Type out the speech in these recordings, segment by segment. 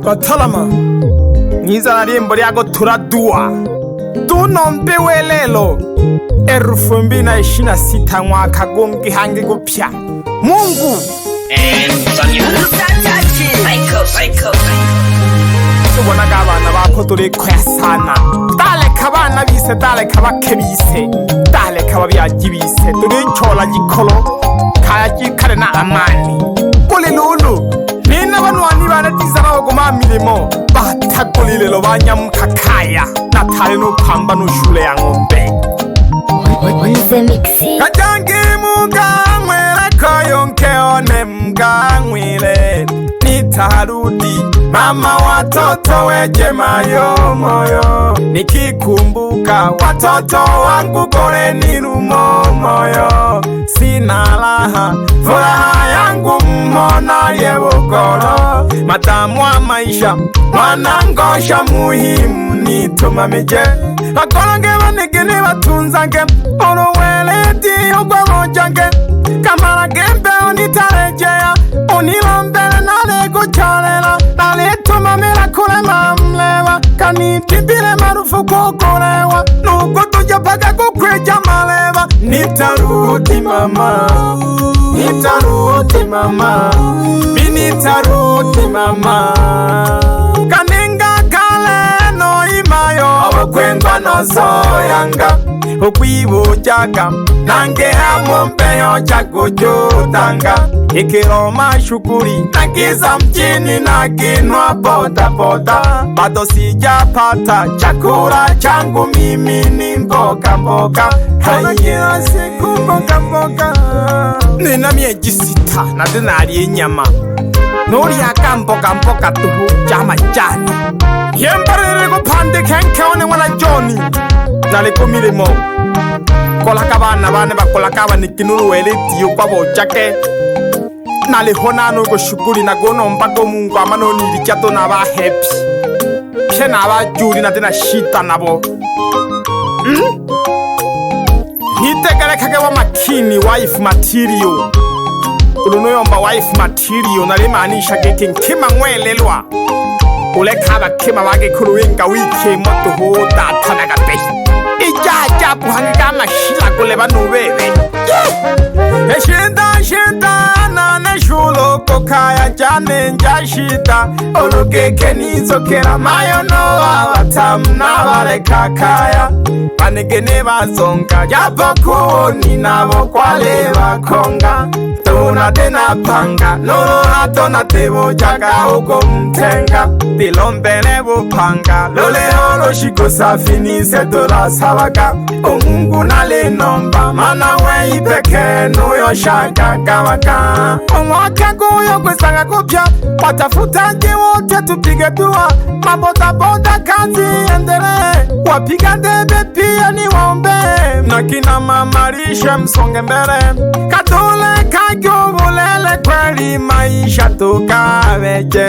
Batalama Nizana limbo lyako turadua tunombewe lelo 2026 mwaka gungi hangi kupya Mungu tubonaga abana bako turikoya sana daleka abana bise daleka bake bise daleka babyaji bise turichola gikolo kaya gikare na amani kuli lulu nina banwani banadiza bagoma milimo batagulilelo banyamukakaya natale nupamba nushule ya ng'ombe kajangi mugang'wele koyonkeone mgang'wile nitarudi mama watoto wejemayo moyo nikikumbuka watoto wangu kole nilumo moyo sina raha furaha yangu mmona lyebukolo matamu wa maisha mwanangosha muhimu nitumamije bakolange banigini batunzange oluweledi ogwabojange kamala gembeo nitarejea unilombele nalikucholela nalitumamila kulema mlewa kanitibile marufuku kulewa nukutuja paka kukwija maleva nitarudi mama nitarudi mama minitarudi mama kaninga kale no imayo abukwendwa nosoyanga ukwibujaga nange hamombeyo chakujutanga ikiloma shughuli nagiza mjini na kinwa bodaboda bado sijapata chakula changu mimi ni mboga mboga kila siku mboga mboga nina miezi 6 nade nalya inyama nolyaga mboga mboga tuhu cha majani yembarere kupandika nkeone mwana Joni naliko milimo kolaka bana bane bakolaka banikinuluweletiyo kwa bojake nalihonano ko shughuli nagonomba go Mungu amanonilichato na ba happy pye na ba juli na tena shita nabo nitegerekage wa makini wife material ulunoyomba wife material nalimaanisha giki nkima ng'welelwa uleka abakima bagikulu winga wikimo tuhutatanaga pe ijajabu hangi mashila kuleba nubebe eshinda shinda nane shulo kokaya jane njashita olugeke nizokera mayo no abatamu n'abareka kaya banegene bazonga japo kuoni nabo kwale bakonga tunatena panga lolola tonatebojaga uko mtenga tilombele bupanga loleo loshikosafinise tolasabaga omungu nalinomba mana weipeke nuyoshagagabaka omwaka guyo gwisanga kupya watafutaji wote tupige dua mabodaboda kazi endelee wapiga debe pia ni waombe na kina mama lishe msonge mbele katule kajubulele kweli maisha tukabeje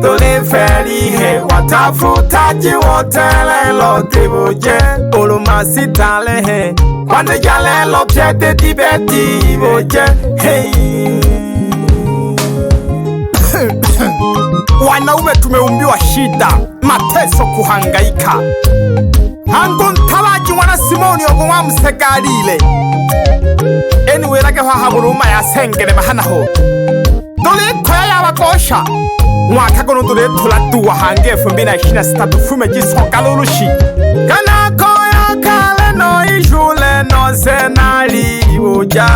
tuliferihe watafutaji wote lelo tibuje ulumasitalehe kwandeja lelo pyete tibetibuje hey. Wanaume tumeumbiwa shida, mateso, kuhangaika. Hangu ntabaji mwana Simoni ogo wamusegalile eniwelage hwahabuluma yasengele mahanaho dole koya yabagosha mwaka gono dole tuladuwa hange 2026 tufume jisoka lulushi kana koya kale no ishule no senalibuja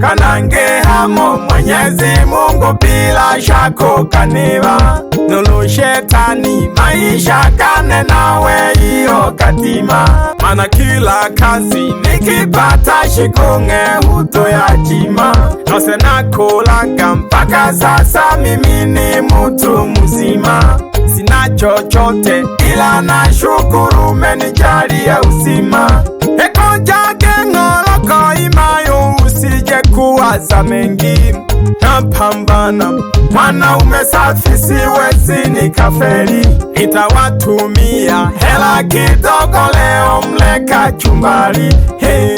kanange hamo Mwenyezi Mungu bila shako kaniba nulu shetani maisha kane nawe iyo katima mana kila kazi nikipata shikunge huto ya jima nose nakulaga mpaka sasa mimi ni mtu mzima sina chochote ila nashukuru umenijalia uzima ekojage ng'oloko imayo usije kuwaza mengi napambana mwanaume safi siwezi nikafeli nitawatumia hela kidogo leo mleka chumbali hey.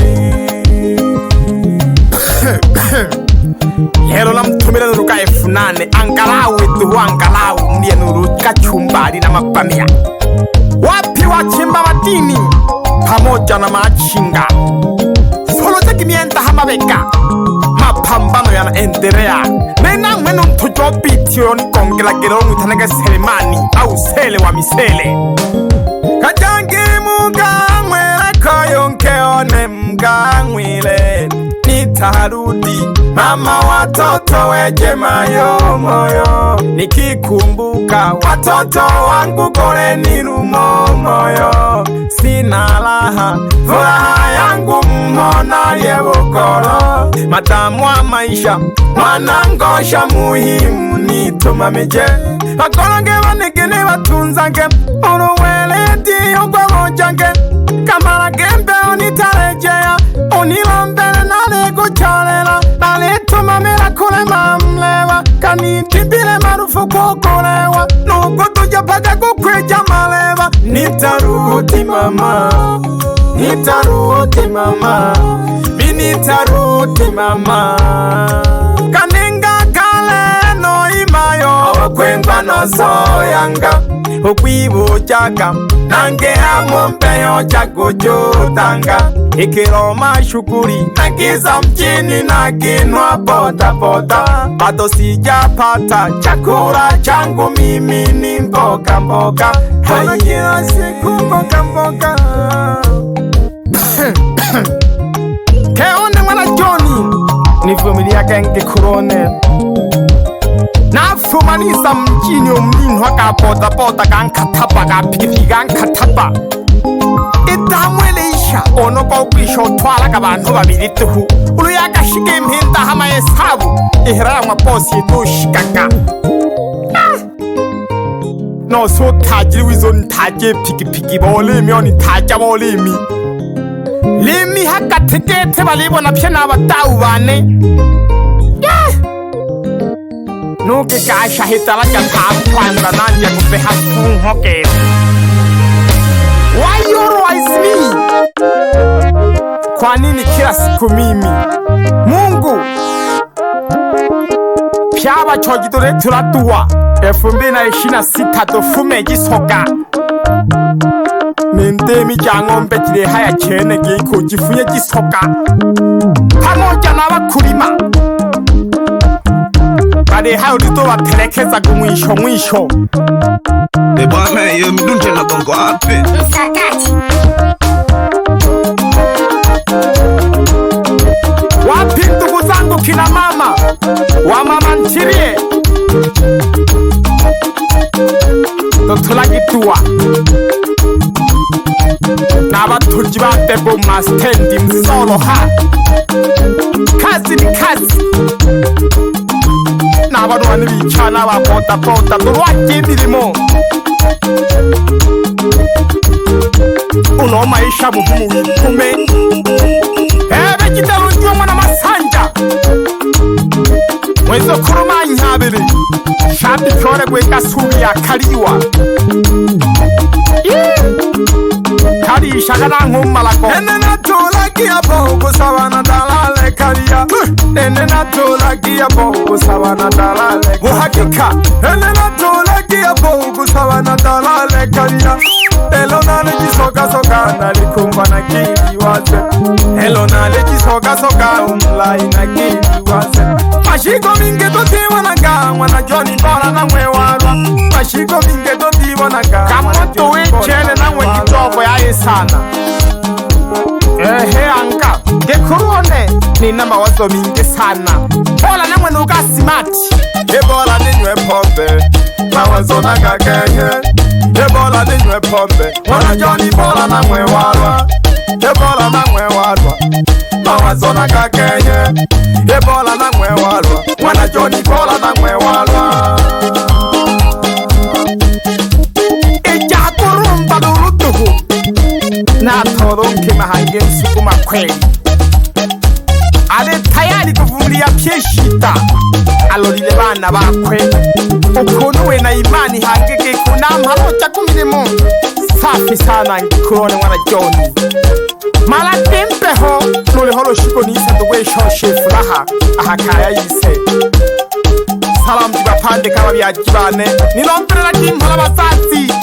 Lero namtumira nuruka 8,000 angalau duhu angalau mlie nuru kachumbari na mapamia. Wapi wachimba madini pamoja na machinga. Solo kimienda hamabeka. Mapambano yanaendelea. Nena mwenu mtujobitio ni kongela gerongu itanege Selemani au Sele wa misele. Kajangi mugangwele koyonkeone mgangwile. Nitarudi mama watoto weje mayo moyo. Nikikumbuka watoto wangu kole nirumo moyo. Sina raha furaha yangu mhona liebukolo. Matamu wa maisha mwanangosha muhimu nitumamije. Bakorange banegene batunzange uruweledi ugwabojange. Kamara gembe unitarejea unilombele naligucholela nalitumamira kule mamlewa kanitibile marufuku kulewa nukutuja paka kukwija maleva. Nitarudi mama, nitarudi mama, mi nitarudi mama. Kaninga kale no imayo okwengwa no soyanga ukwibujaga nange amompeyo chakujutanga ikiroma shukuri nagiza mjini na kinwa boda boda bado sijapata chakula changu mimi ni mboga mboga kila siku mboga mboga. Keone mwana Johnny ni familia genge kurone nafumanisa mjini omninhwa ka boda boda kankataba ka pikipiki kankataba itamweleisha ono kokwisha otwalaga bantu babiri tuhu uluyakashika impinda hamahesabu ihera bosi itushikaka noso tajiri wizo ntaje pikipiki bolimi oni taja bolimi limi hakatikete balibona pye n'abatawu bane. Nuke kasha hitalaja tapanda nanje kupeha funhoke. Why you always me? Kwa nini kila siku mimi? Mungu pyaba chojidore turatua 2026 tofume gisoka. Nindemi jangombe jire haya chene giko jifunye gisoka. Pamoja na wakulima bale hayo litowatelekeza kumwisho mwisho. Bwana hiyo midunje na bongo wapi? Msakati. Wapi ndugu zangu kina mama wa mama ntirie totulagitua n'abatuji ba debo mastendi msolo ha kazi ni kazi n'abantu bicana ba boda boda turwake imirimo uno maisha mugumu witume ebe kitarujwe mwana masanja mwezo kuruma nyabiri shabi kyore gweka subi yakaliwa kalishaga nankumalako ene natulagia bogo sabana dalale kalia ene natulagia bogo sabana dalale buhakika ene natulagia bogo sabana dalale kalia elo nale jisoka soka nalikumba na kiliwaze elo nale jisoka soka umlai na kiliwaze mashiko mingi totibonaga mwana Johnny bora na mwewarwa mashiko mingi totibonaga kamoto wechele na mwe yaye sana. Ehe anka ngekuruone nina mawazo mingi sana bola namwe nuka smart ebola ninywe pombe mawazo nagakenye ebola ninywe pombe mwana Johnny bora na mwewarwa ebola na mwewarwa mawazo nagakenye ebola na mwewarwa mwana Johnny bora na mwewarwa Ejakurumba lulutuhu na toronke mahange sukuma kweli ale tayari kuvumilia pyeshita alolile bana bakwe ukuntu we na imani hangeke kunampa roja kumirimo Safi sana nkikulone mwana John. Mala timpeho luliho lushiko nise tukwishoshe furaha ahakaya yise. Salamu jibapande kama byajibane ninomperera kimpola basazi.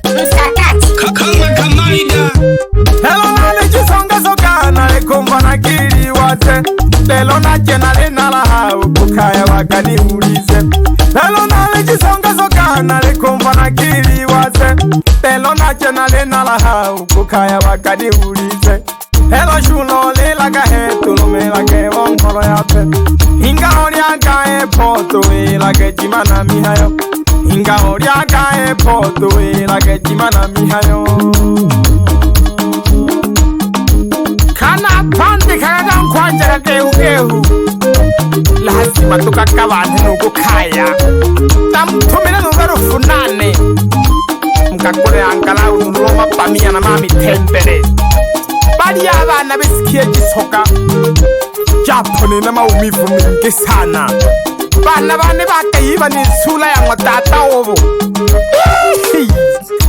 Msakati. Kakanga kamaida. Lelo nale chisonga soka nale kumva nakili waze. Lelo nache nale nalaha ukukaya wakaniulize. Lelo nale chisonga soka nale kumva nakili waze. Lelo nache nale nalaha ukukaya wakaniulize. Lelo shulo lela kahe tulumela ke wonkolo yape. Inga oria kae poto ela ke chimana mihayo. Inga oria kae poto ela ke chimana mihayo. Kana pande kaka nkwanja keukehu. Lazima tukakabane nukukaya. Tamtumile nukarufunane. Mkakule angalau nuloma pamia na mami tembele. Bali abana besikie jisoka. Japo nina maumivu mingi sana. Bana bane bakaiba ni sula ya ngotata obo.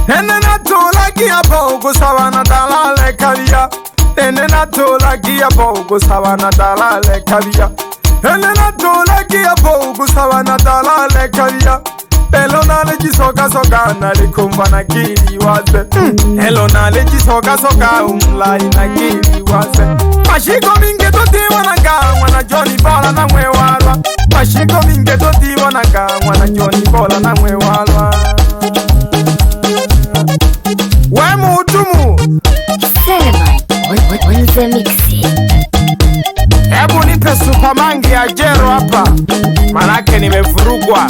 Ene natula kiapo kusabana dalale kabia. Ene natula kiapo kusabana dalale kabia. Ene natula kiapo kusabana dalale kabia. Elo nale jisoka soka nale kumva na kili waze. Elo nale jisoka soka umlai na kili waze. Mashiko minge totiwa na mwana Johnny Bola na mwewalwa. Mashiko minge totiwa na mwana Johnny Bola na mwewalwa. We muhudumu Seleman on the mixi. Hebu nipe supamangi ya jero hapa, manake nimevurugwa.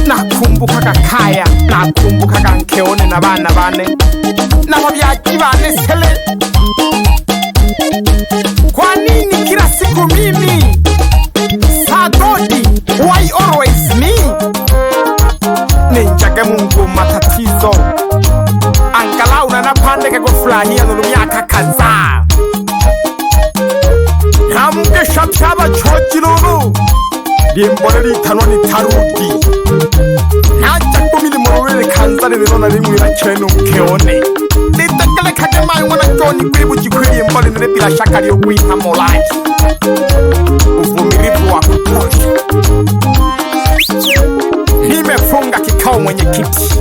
Nakumbuka kakaya, nakumbuka kankeone na bana bane na mabyaji bane sele. Kwa nini kila siku mimi Sadodi, why always me? Ninjage Mungu matatizo. Angalau na napande kufurahia nuru miaka kadhaa. Hamgesha byaba chojiruru. Limbole litanwa ni tarudi. Naja kumili mururere kanzare rirona rimwe rakenu keone. Nitakale kagema mwana John kwibu jikwiri mbole nire bila shaka lyo kuita morali. Uvumilivu wa kutosha. Nimefunga kikao mwenyekiti.